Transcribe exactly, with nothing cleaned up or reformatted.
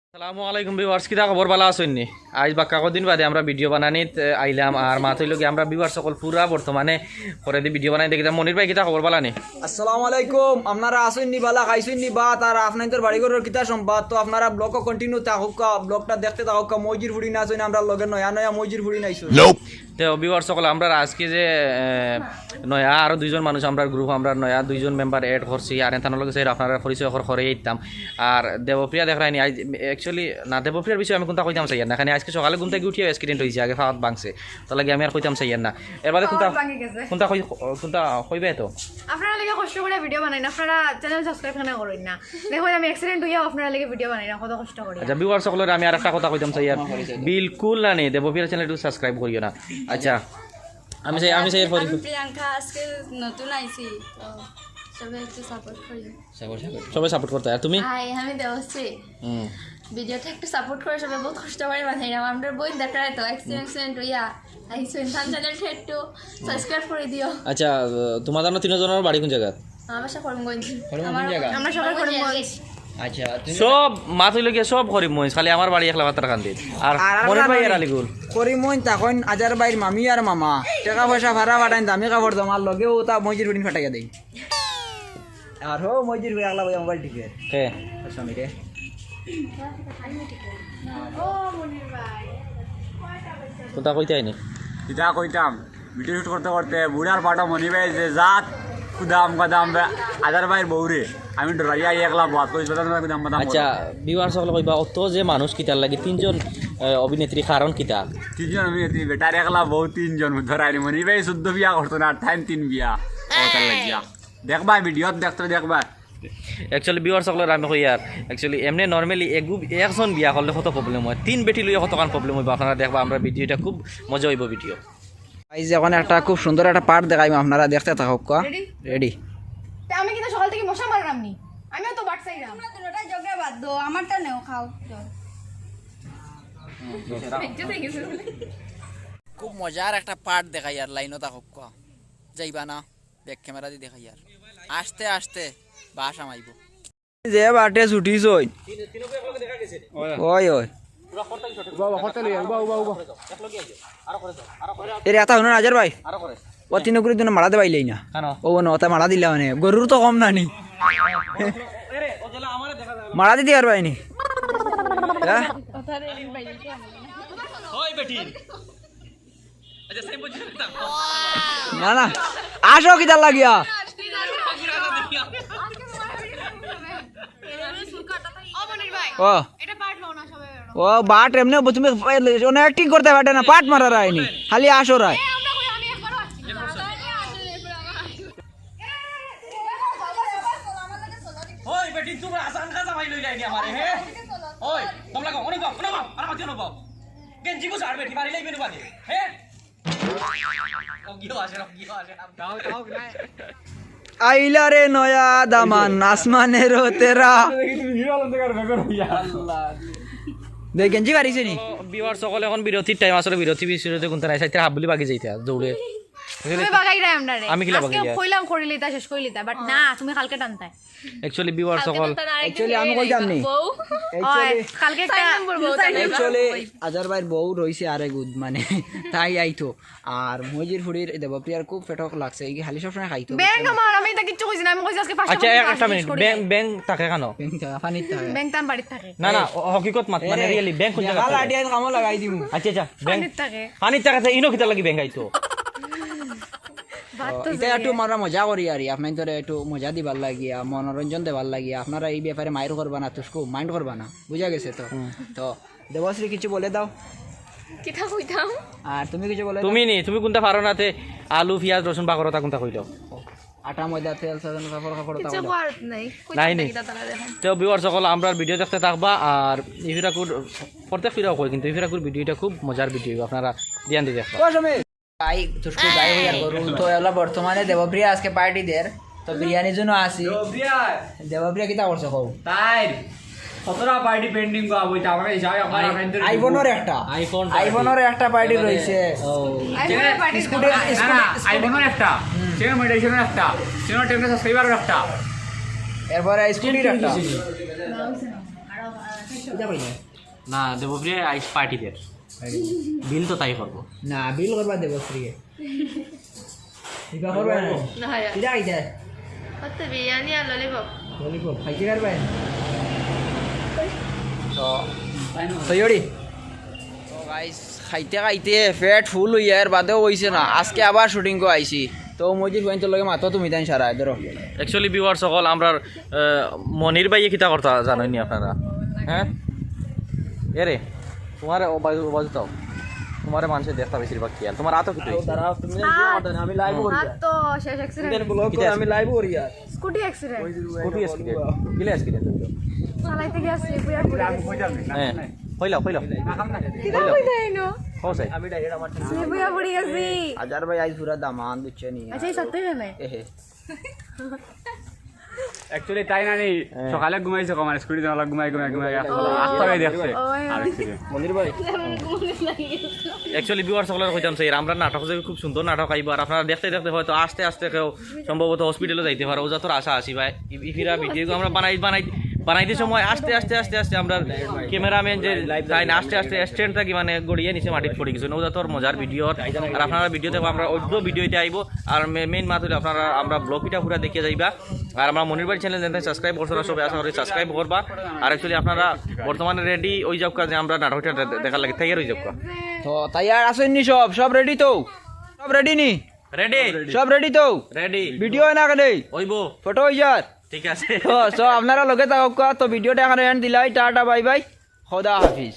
আসসালামু আলাইকুম viewers, কিতা খবর, ভালা আছইন নি? আইজ বাক্কা কদিন বাদে আমরা ভিডিও বানানিত, এ, আইলাম। আর মাত অইলো কি, আমরা viewers অকল পুরা বর্তমানে করে দি ভিডিও বানাই দেখি। মনির ভাই, কিতা খবর, ভালা নি? আসসালামু আলাইকুম। আপনারা আছইন নি ভালা, খাইছইন নি ভাত, আর আপনাইনতর বাড়ি ঘরর কিতা সংবাদ? তো আপনারা ব্লগ কন্টিনিউ থাকউক্কা, ব্লগটা দেখতে থাকউক্কা। মইজির ফুড়ি না আছইন, আমরার লগে নয়া নয়া মইজির ফুড়ি নাইছইন। তে viewers অকল, আমরা আজকে যে, এ, নয়া আরো দুইজন মানুষ আমরার গ্রুপ, আমরা নয়া দুইজন মেম্বার অ্যাড করছি, আর এনতানোর লগে স্যার আপনারা পরিচয় কর-, করাই দিতাম। আর দেবপ্রিয়া দেখরায়নি, আইজ, actually, না, দেবপ্রিয়ার বিষয়ে আমি কুনতা কইতাম চাইয়ার না, খানি আজকে সকালে ঘুম থাকি উঠিয়া অ্যাক্সিডেন্ট অইছে, আগে ফাওয়াত ভাঙছে, তার লাগি আমি আর কইতাম চাইয়ার না। এর বাদে কুনতা, ফাওয়াত ভাঙি গেছে। কুনতা কই-, কুনতা কইবে তো? আপনারা লাগি কষ্ট করি ভিডিও বানাই না, আপনারা চ্যানেল সাবস্ক্রাইব কেনে করইন না? দেখইন আমি অ্যাক্সিডেন্ট অইয়া আপনারা লাগি ভিডিও বানাই না, কত কষ্ট করি। আচ্ছা, viewers অকলরে আমি আর একটা কথা কইতাম চাইয়ার, বিলকুল না নি, দেবপ্রিয়ার চ্যানেল একটু সাবস্ক্রাইব করিও না। আচ্ছা, আমি চাই, আমি চাই এরপরে আমি প্রিয়াঙ্কা, আজকে নতুন আইছি, তো সবাই একটু সাপোর্ট করি। সবাই সাপোর্ট করতে। আর তুমি? হাই, আমি দেবশ্রী। হুম। ভিডিওটা একটু সাপোর্ট করে, সবাই বহুত কষ্ট করে বানাইলাম। আমরার বইন দেখরায় তো, অ্যাক্সিডেন্ট, অ্যাক্সিডেন্ট অইয়া আইছইন, তান চ্যানেলটা একটু সাবস্ক্রাইব করি দিও। আচ্ছা, আহ, তোমাদের তিনজনের বাড়ি কোন জায়গা? আমার বাসা করিমগঞ্জ। করিমগঞ্জ কোন জায়গা? আমরা সবাই করিমগঞ্জ। আচ্ছা, তুমি সব মাত অইলো গিয়া সব করিমগঞ্জ, খালি আমার বাড়ি একলা পাথারকান্দিত। আর আর মনির ভাই এর আলিগুল। করিমগঞ্জ থাকইন আজার ভাইর মামি আর মামা। টেকা পয়সা ভাড়া ফাটাইন, দামি কাপড় জামার লগেও তা মইজির ফুড়িন ফাটাইয়া দেই। আর হো মইজির ফুড়ি একলা বইয়া মোবাইল টিপে। কে? ওর স্বামী রে। কোনটা কইতে আইনি? কিতা কইতাম, ভিডিও শুট করতে করতে বুড়ার পাটা মনি ভাই যে জাত কুদাম কাদাম বে-, আজার ভাইর বউরে আমি ডরাইয়া একলা বাত কইছি, বাদাম বাদাম বাদাম আচ্ছা, করে। Viewers অকলে কইবা, অত যে মানুষ কিতার লাগি তিনজন, আহ, অভিনেত্রী কারণ কিতা? তিনজন অভিনেত্রী বেটার একলা বউ তিনজন ধরাইনি মনি ভাই চোদ্দ বিয়া করতো না, আর তাইন তিন বিয়া। ও তার লাগিয়া। দেখবা ভিডিওত দেখতে দেখবা। Actually viewers অকলরে আমি কইয়ার, actually এমনে normally এগু-, একজন বিয়া করলে কত প্রবলেম অয়, তিন বেটি লইয়া কতখান প্রবলেম অইবো। আপনারা দেখবা, আমরা ভিডিওটা খুব মজা অইবো ভিডিও। এই যে এখন একটা খুব সুন্দর একটা পার্ট দেখাইমু, আপনারা দেখতে থাকউক্কা। রেডি? রেডি। তে আমি কিন্তু সকাল থাকি মশা মাররাম নি, আমিও তো বাট চাইরাম। তোমরা দুটাই জগে বাদ দাও, আমারটা নেও, খাও। খুব মজার একটা পার্ট দেখাইয়ার, লাইনো থাকউক্কা, যাইবা না। ব্যাক ক্যামেরা দি দেখাইয়ার। আস্তে আস্তে বাস আমাইবো। যে বাটে ছুটিছইন। ওই, ওই। এরে, এতা হুনো না, আজার ভাই। ও তিনগুরে দুনো মারা দেবাইলাই না। কেন? ও না, ওটা মারা দিলা মানে। গরুর তো কম না নি। মারা দিতে পারবায় নি। হ্যাঁ? না, না। আসো কিতার লাগিয়া? ও। ও, বাট এমনে তুমি অনেক অ্যাক্টিং করতে পারে না, পাট মারা রায়নি। খালি আসো রায়। ওই বেটি, তোমরা আসান খাজা ভাই লইলায়নি আমারে, হ্যাঁ? ওই, তোমরা কও, অনেক বাপ, অনেক বাপ, আর মাঝে অনেক বাপ। গেঞ্জি গো সার বেটি, মারি লাইবে না বাদে, হ্যাঁ? অগিও আসে, অগিও আসে। আইলা রে নয়া দামান, আসমানেরও তেরা। দে গেঞ্জি বাড়িছে নি? Viewers অকল, এখন বিরতির টাইম, আসলে বিরতি বিরতিতে কোনটা নাই, সাইতে হাবুলি বাগি যাইতা দৌড়ে। তুমি বাগাই রায় আমরারে। আমি কিলা আজকে বাগাই আর? কইলাম করিলিতা, শেষ করিলিতা, but না, তুমি কালকে টানতায়। Actually viewers অকল, actually আমি কইতাম নি। বউ। Actually, কালকে একটা সাইন বলবো, সাইন বলবো। Actually আজার ভাইর বউ রইছে আরে গুদ মানে, তাই আইতো। আর মইজির ফুড়ির দেবপ্রিয়ার খুব পেটক লাগছে, এই খালি সবসময় খাইতো। ব্যাং আমার, আমি এটা কিচ্ছু কইছি না, আমি কইছি আজকে পাঁচটা আচ্ছা, এক, একটা মিনিট, ব্যাং, ব্যাং থাকে কেন? ব্যাং থাকে, পানিত থাকে। ব্যাং তাম বাড়িত থাকে। না, না, ও, হকিকত মাত, মানে এরে, রিয়েলি, ব্যাং কোন জায়গা দেখা থাকে? লাডিয়ান কামো লাগাই দিমু। আচ্ছা, আচ্ছা, ব্যাং পানিত থাকে। পানিত থাকে, ইনো কিতা লাগি ব্যাং আইতো? এটা একটু আমরা মজা করি আর কি, আপনাইনতরে একটু মজা দিবার লাগিয়া, মনোরঞ্জন দেবার লাগিয়া, আপনারা এই ব্যাপারে মাইর করবা না, তুসকু মাইন্ড করবা না, বুঝা গেছে তো? তো দেবশ্রী কিছু বলে দাও। কিতা কইতাম? আর তুমি কিছু বলে দাও। তুমি নি, তুমি কোনটা পারো না তে আলু, পিয়াজ, রসুন বাগরতা কোনটা কইলো? আটা, ময়দা, তেল, সাবান, কাপড়, কাপড়, কিছু তাহলে। করার নাই। নাই নি। তো viewers অকল, আমরার ভিডিও দেখতে থাকবা, আর ইফিরাকুর প্রত্যেক ফিরাও কই, কিন্তু ইফিরাকুর ভিডিওটা খুব মজার ভিডিও, আপনারা ধ্যান দিয়ে দেখবা। আই, তুসকু গাই হইয়ার গরু। তো এলা বর্তমানে দেবপ্রিয়া আজকে পার্টি দের। তো বিরিয়ানির জন্য আসি। দেবপ্রিয়া। দেবপ্রিয়া কিতা করছে কও? তাই কতটা পার্টি পেন্ডিং গো, আবই তা আমরা হিসাবে আপনারা আই-, খাইতে আইফোনর একটা। IPhone party. আইফোনর একটা পার্টি এবারে রইছে। ও। আইফোনর পার্টি স্কুটি, না, না, স্কুটি, না, স্কুটি। আইফোনর একটা। হুম। সেখানে মনিটাইজেশনের একটা। সেখানে টেন কে সাবস্ক্রাইবারর একটা। এরপরে স্কুটির একটা। না, দেবপ্রিয়া আইজ পার্টি দের। বিল তো তাই করবো। না, বিল করবা দেবশ্রীয়ে। ইবা করবা না। না, হয়। কিতা খাইতা? কত বিরিয়ানি আর ললিপপ। ললিপপ খাইতে পারবা? তো, তো ইয়রি। তো গাইস, খাইতে খাইতে পেট ফুল অইয়া এর বাদেও অইছে না। আজকে আবার শুটিং কো আইছি। তো মজিদ ভাইন্তর লগে মাতো তুমি তাইন সারায় ধরো। অ্যাকচুয়ালি ভিউয়ার্স সকল, আমরার, আহ, মনির ভাইয়ে কিতা করতা জানইন নি আপনারা? হ্যাঁ? এরে, তোমার ও বাজু, ও বাজু তাও। তোমারে মানষে দেখতা বেশিরভাগ খেয়াল। তোমার আতো কিতা অইছে? দাঁড়াও, তুমি হাত। আমি লাইভ করি। হাত তো শেষ অ্যাক্সিডেন্ট। ব্লগ কিতা করে আমি অ্যাক্সিডেন্ট? লাইভ করি আর। Scooty accident. Scooty accident? কিলা অ্যাক্সিডেন্ট অইলো? চালাইতে গিয়া স্লিপ অইয়া পড়ি গেছি। হ্যাঁ। কইলাও, কইলাও। কিতা কইতাই না? কও চাই। স্লিপ অইয়া পড়ি গেছি। আজার ভাই আইজ পুরা দামান বুঝছো নি? আচ্ছা, এই সত্যি জানে? এহে। অ্যাকচুয়ালি তাই না নি, হ্যাঁ। সকালে ঘুমাইছে কমার, স্কুটি জানালা ঘুমাই, ঘুমাই, ঘুমাই, আসলে ও, আটটা বাজে দেখছে। ও, আর অ্যাক্সিডেন্ট। মনির ভাই। অ্যাকচুয়ালি ভিউয়ার্স সকলরে কইতাম চাই, আমরা নাটক যে খুব সুন্দর নাটক আইবো, আর আপনারা দেখতে দেখতে হয়তো আস্তে আস্তে কেউ সম্ভবত হসপিটালো যাইতে পারো, ও জাতর আশা আছি ভাই। ই-, ইফিরা ভিডিও আমরা বানাই, বানাই, বানাইতে সময় আস্তে আস্তে আস্তে আস্তে আমরা ক্যামেরাম্যান যে তাই না আস্তে আস্তে স্ট্যান্ড থাকি মানে গড়িয়ে নিচে মাটিত পড়ি গেছে, ও জাতর মজার ভিডিও। আর আপনারা ভিডিও দেখবা, আমরা অন্য ভিডিওতে আইবো। আর মে-, মেইন মাত হইলো আপনারা আমরা ব্লগ ইটা পুরা দেখিয়া যাইবা। আর আমরা মনির ভাইর চ্যানেল যেন সাবস্ক্রাইব করছো না সবে, আশা করি সাবস্ক্রাইব করবা। আর অ্যাকচুয়ালি আপনারা বর্তমানে রেডি অই যাউক্কা যে আমরা নাটকটা দে-, দেখার লাগি তৈয়ার অই যাউক্কা। তো তৈয়ার আছইন নি সব? সব রেডি তো? সব রেডি নি? রেডি। সব রেডি তো? রেডি। ভিডিও অয় না কেনে? অইবো। ফটো অই যার? ঠিক আছে। তো, so আপনারা লগে থাকউক্কা, তো ভিডিওটা এখানো এন্ড দিলাই, টাটা বাই বাই, খোদা হাফিজ।